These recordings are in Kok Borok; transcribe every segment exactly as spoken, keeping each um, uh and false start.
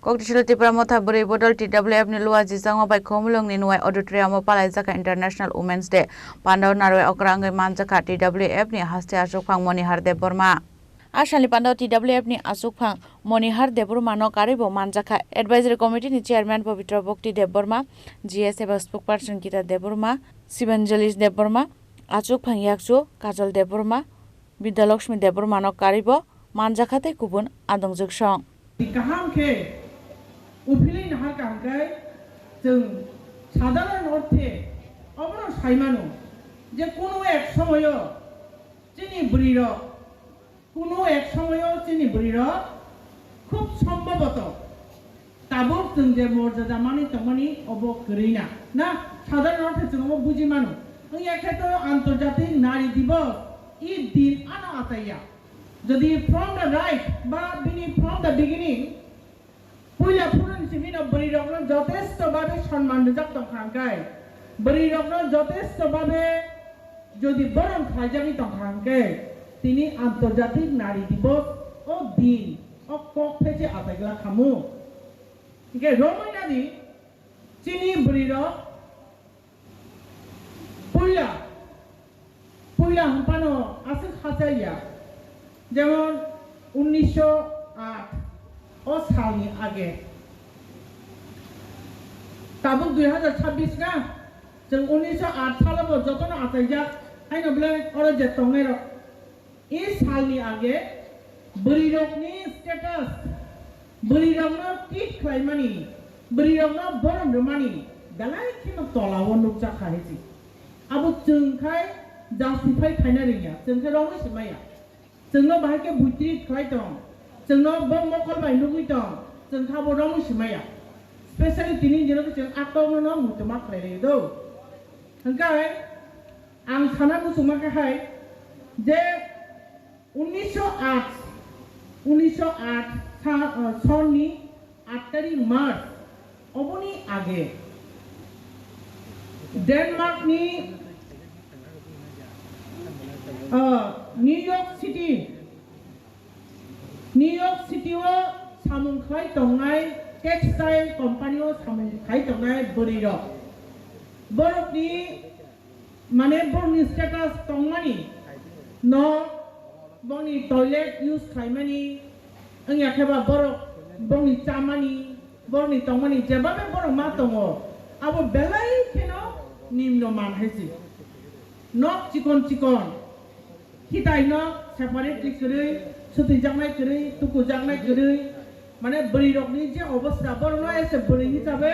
Kokthosilo Tipra Motha Bwrwi Bodol T W F ni Luwa Jijango bai Khumulwng ni Nuwai Auditorium o palaijakha International Women's Day. Pandao narwai okra wngwi manjakha T W F ni haste achukphang Monihar Debbarma. A salni pandao T W F ni achukphang Monihar Debbarma no karwi bo manjakha. Advisory Committee ni Chairman Pabitra Bhakti Debbarma, G S eba Spokesperson Gita Debbarma, Sibanjali Debbarma, achukphang yakchu Kajol Debbarma, Bidyalakshmi Debbarma no karwi bo manjakha tei kubun adongjwk song. Kaham khe uphilwi naharkha hwnkhe chwng sadharon orthe obono sai mano je kuno ek somoyo chini bwrwirok, kuno ek somoyo chini bwrwirok khub sombhoboto tabuk chwng je morjada manwi tongmani obo kwrwi na. Na sadharon orthe chwng obo buji mano. Wngya khe to Antarjatik Nari Divos i din ano achaiya. Jodi from the right ba bini from the beginning puila phuruni simi no bwrwi rokno jotesto babe sonman rijak tongkha hwnkhe, bwrwi rokno jotesto babe jodi borom khlaijagwi tongkha hwnkhe, tini Antarjatik Nari Divos o din o kok phese achai glak khamu. Hwnkhe romwi nadi chini bwrwi rok Puila, puila hwnphano aswk hachaliya, jemon unnisho aat o salni age. Tabuk dui hazar chabbish na, chwng unnisho aat salo bo jotono achaijak, haino belai oro je tongnairok. E salni age bwrwirokni status, bwrwirokno treat khlaimani, bwrwirokno borom rwmani belai kheno tolao nukjakha hinwi. Abo chwng khai justify khaina rwngya, chwng khe romwi se maya. Chwngno bahai khe bui treat khlai tong, chwngno bo mokol bai nugwi tong, chwng khe abo romwi se maya. Specially tini jino khe chwng aktokno no muitu ma khlai rw do. Hwnkhe Ang sana muchungma khe hai je unnisho aat, unnisho aat sa-, ah, sonni aat tarik March oboni age Denmark ni, ah, New York City, New York City o samung khlai tongnai textile company o samung khlai tongnai bwrwi rok, borok ni Mane borokni status tongmani no, borokni toilet use khlaimani, wngya khe ba borok, borokni chamani, borokni tongmani jebabe borok ma tongo, abo belai kheno nimno man hai se. Nok chikon chikon, khitai nok separately kwrwi, sutwijaknai kwrwi, tukujaknai kwrwi, mane bwrwi rokni je obostha, borokno as a bwrwi hisabe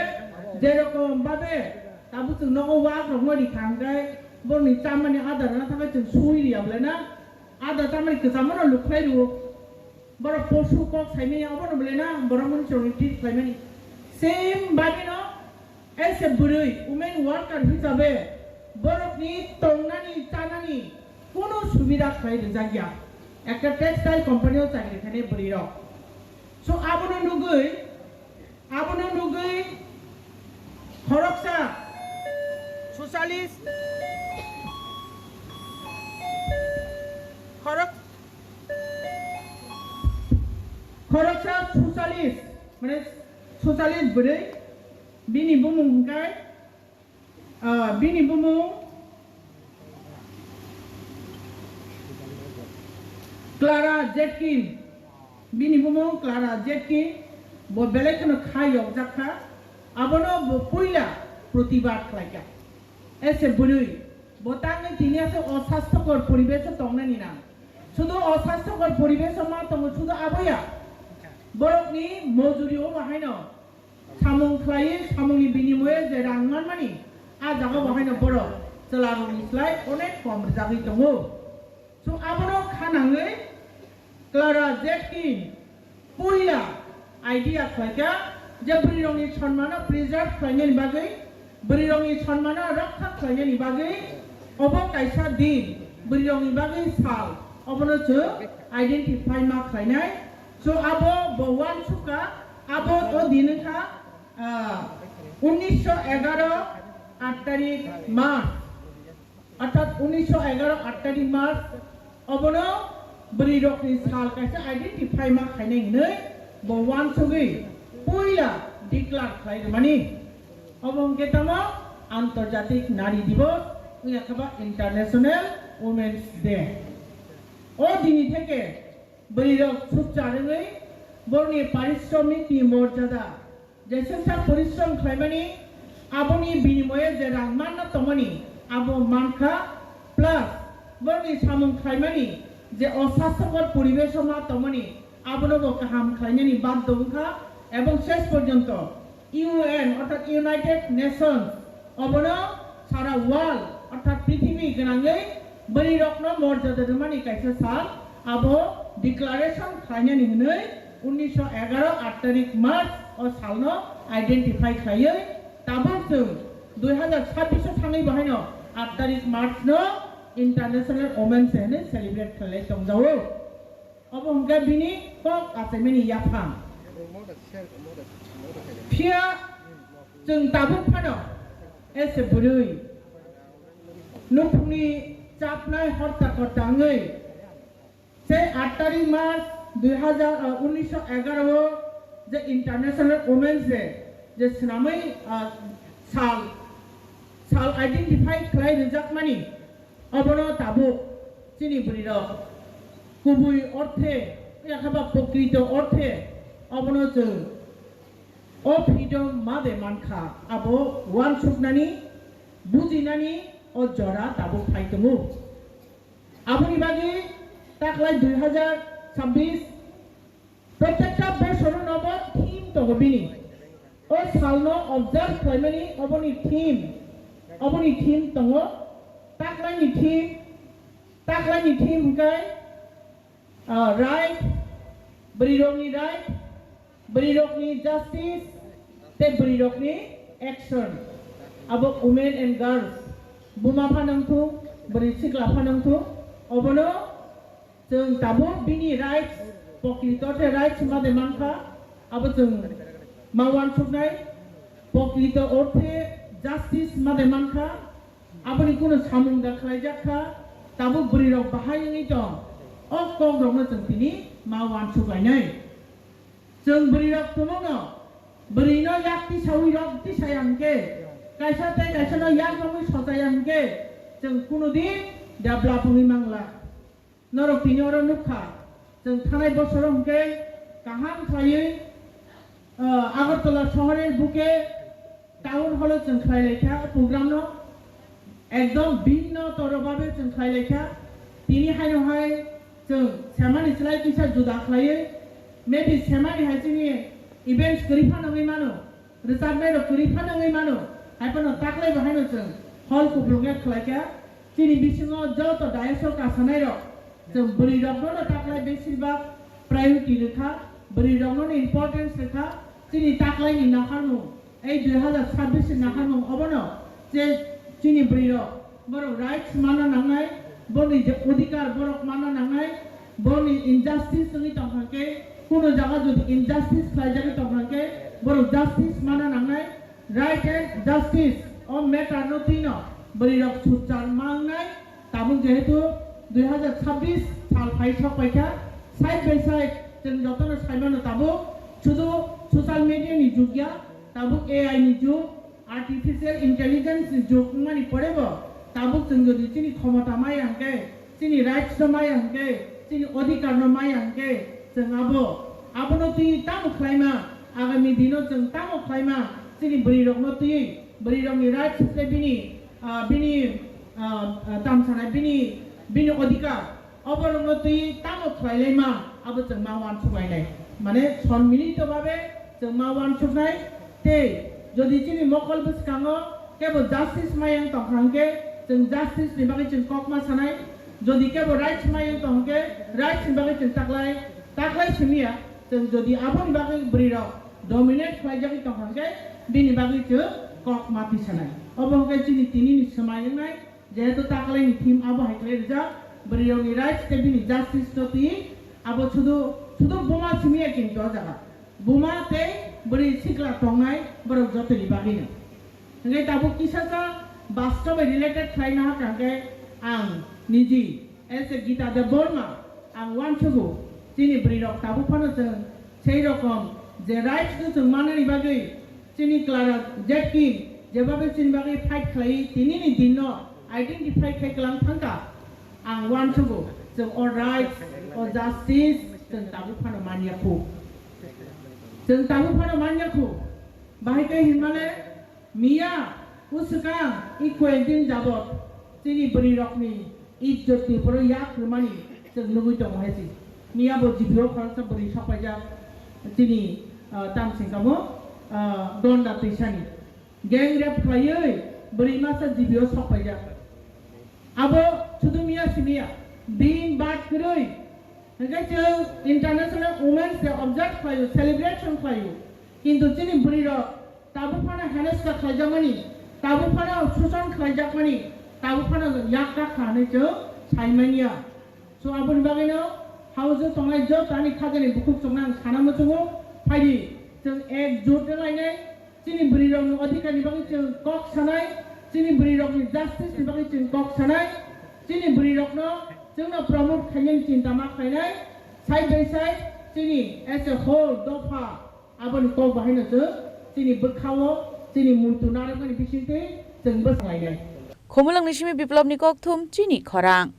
jerokom babe Tabuk chwng nogo wak rokno rikha hwnkhe borokni chamani adar rwna thangkhe chwng sui riya bwlai na? Adar chamani kwchamo no lukhlai rwo. Borok posu kok saimanya obono bwlai na? Borok mani chwrwngni treat khlaimani. Same badi no as a bwrwi women worker hisabe borokni tongnani chanani kono subida khlai rijak ya. Ekta textile company o chakri khainai bwrwi rok. So abono nugwi, abono nugwi khoroksa socialist, khorok-, khoroksa socialist, mane socialist bwrwi, bini bumung hwnkhe Ah, bini bumung Clara Zetkin. Bini bumung Clara Zetkin. Bo belai kheno kha yokjak kha. Abono bo puila protibad khlaikha. Ese bwrwi. Bo tangwi tini ase osasthokor poribesh o tongnani nang. Sudu osasthokor poribesh o ma tongo sudu aboya. Borokni mojuri omo haino. Samung khlaiwi samungni binimoye je rang manmani, a jaga bo haino borok chwlarokni slai onek kom rwjagwi tongo. So abono kha nangwi Clara Zetkin puila idea khlaikha je bwrwirokni sonmano preserve khlainani bagwi, bwrwirokni sonmano rokha khlainani bagwi obo kaisa din, bwrwirokni bagwi sal, obono chwng identify ma khlainai. So abo bo uansukha, abo o din wngkha, ah, unnisho egaro aat tarik March, orthat unnisho egaro aat tarik March, obono bwrwi rokni sal kaisa identify ma khainai hinwi bo uansugwi puila declare khlai rwmani. Obo hwnkhe tamo Antarjatik Nari Divos, wngya khe ba International Women's Day. O dini theke bwrwirok sukchar wngwi borni parishromikni morjada, jeswksa porishrom khlaimani, aboni binimoye je rang manna tongmani, abo mankha, plus borni samung khlaimani je osasthokor poribesh-o ma tongmani, abono bo kaham khlainani baddo wngkha, ebong shesh porjonto U N orthat United Nations obono sara world orthat prithibi gwnangwi bwrwirokno morjada rwmani kaisa sal, abo declaration khlainani hwnwi unnisho egaro aat tarik March o salno identify khlaiwi tabuk chwng dui hazar chabbish o thangwi bahaino aat tarik March no International Women's Day hwnwi celebrate khlailai tongjago. Obo hwnkhe bini kok achaimani yaphang. Phiya chwng tabuk phano ese bwrwi nukhungni chapnai horta korta wngwi se aat tarik March dui hazar, ah, unnisho egaro o je International Women's Day je swnamwi, ah, sal, sal identify khlai rwjakmani. Obono tabuk chini bwrwirok kubui orthe, yakha ba prokrito orthe obono chwng o freedom ma de mankha, abo uansuknani, bujinani o jora tabuk phai tongo. Aboni bagwi taklai dui hazar chabbish Protekta bosorono bo theme tongo bini. O salno observe khlaimani oboni theme, oboni theme tongo. Taklaini theme, taklaini theme hwnkhe, ah, right, bwrwirokni right, bwrwirokni justice, tei bwrwirokni action. Abo women and girls, buma phano wngthung, bwrwi sikla phano wngthung, obono Chwng tabuk bini rights, pokrito orthe rights ma de mankha, abo chwng ma uansuknai, pokrito orthe justice ma de mankha, aboni kunu samung da khlaijak kha, tabuk bwrwirok bahai wngwi tong, o kokrokno chwng tini ma uansuk lainai. Chwng bwrwirok tumungno, bwrwino yak tisawi rok tisaya hwnkhe, kaisa tei kaisano yak romwi sochaya hwnkhe, chwng kunu din develop wngwi mangla. Norok tini oro nukha, chwng thanai bosoro hwnkhe kaham khlaiwi, ah, Agartala sohorni buke town hall-o chwng khlai laikha program-no, ekdom bhinno toro babe chwng khlai laikha. Tini haino hai chwng semani slai kisa juda khlaiwi, maybe semani hai chini events kwrwi phano wngwi mano. Rwchapnai rok kwrwi phano wngwi mano, hai phano taklai bo haino chwng hall kuplung ya khlai kha. Chini bisingo joto dais o kasanai rok chwng bwrwi rok no taklai besir bak priority rwkha, bwrwi rok no importance rwkha. Chini taklai ni naharmung, ei dui hazar chabbish ni naharmung obono je chini bwrwi rok Borok rights manna nangnai, borokni je odhikar borok manna nangnai, borokni injustice wngwi tongkha khe, kuno jaga jodi injustice khlaijagwi tongkha khe, borok justice manna nangnai, right and justice o matter no twino bwrwi rok sukchar mangnai. Tabuk jehetu dui hazar chabbish sal phai sok paikha, side by side chwng jotono saimano tabuk sudu social media ni jug ya, tabuk A I ni jug, Artificial intelligence ni jug wngmani pore bo tabuk chwng jodi chini khomota maya hwnkhe, chini rights no maya hwnkhe, chini odhikar no maya hwnkhe, chwng abo, abono twi tamo khlaima, agami dino chwng tamo khlaima, chini bwrwi rokno twi, bwrwi rokni rights hwnkhe bini, ah, bini, ah, ah, tamsana bini, bini odhikar. Oborokno twi tamo khlai laima, abo chwng ma uansuk lainai. Mane, sonmilito babe chwng ma uansuknai. Tei jodi chini mokol bwskango kebo justice mayang tongkha hwnkhe, chwng justice ni bagwi chwng kok ma sanai. Jodi kebo rights mayang tong hwnkhe, rights ni bagwi chwng taklai, taklai simiya. Chwng jodi aboni bagwi bwrwi rok dominate khlaijagwi tongkha hwnkhe, bini bagwi chwng kok ma tisanai. Obo hwnkhe chini tini ni swmai wngnai. Jehetu taklaini theme abo hai khlai rijak, bwrwirokni rights tei bini justice no twi, abo sudu, sudu buma simi ya kintu o jaga. Buma tei bwrwi sikla tongnai borok jotoni bagwino. Hwnkhe tabuk kisa sa bastobai related khlaina hakha hwnkhe ang niji as a Gita Debbarma ang uansugo chini bwrwirok tabuk phano chwng sei rokom Je rights no chwng manani bagwi chini Clara Zetkin jebabe chini bagwi fight khlai, tinini dinno identify khai klang thangkha. Ang uansugo, chwng o rights, o justice chwng tabuk phano manya khu. Chwng tabuk phano manya khu. Bahai khe hinmale miya uswkang i koyekdin jabot chini bwrwirokni ijjotni borok yak rwmani chwng nugwi tongo hai se. Miya bo G P O khoroksa bwrwi sokpaijak chini, ah, tamsingkamo, ah, Gonda twisani gang rape khlaiwi bwrwi masa G P O sokpaijak. Abo sudu miya simiya, bini bad kwrwi. Hwnkhe chwng International Women's Day observe khlaio, celebration khlaio. Kintu chini bwrwirok tabuk phano heneska khlaijakmani, tabuk phano suson khlaijakmani, tabuk phano yak kakha hwnwi chwng saimanya. So aboni bagwino house-o tongnai joto ani khajani bukhuk chukno ang sana muchungo, phaidi chwng ekjut wnglainai. Chini bwrwirokni odhikarni bagwi chwng kok sanai, chini bwrwirokni justice-ni bagwi chwng kok sanai, chini bwrwirokno chwngno promote khainani chinta ma khlainai, side by side chini as a whole dopha aboni kok bahaino chwng chini bwkhao chini muntu narwkmani bisingtwi chwng bwswk lainai. Khumulwngni simi Biplobni kokthum chini khorang.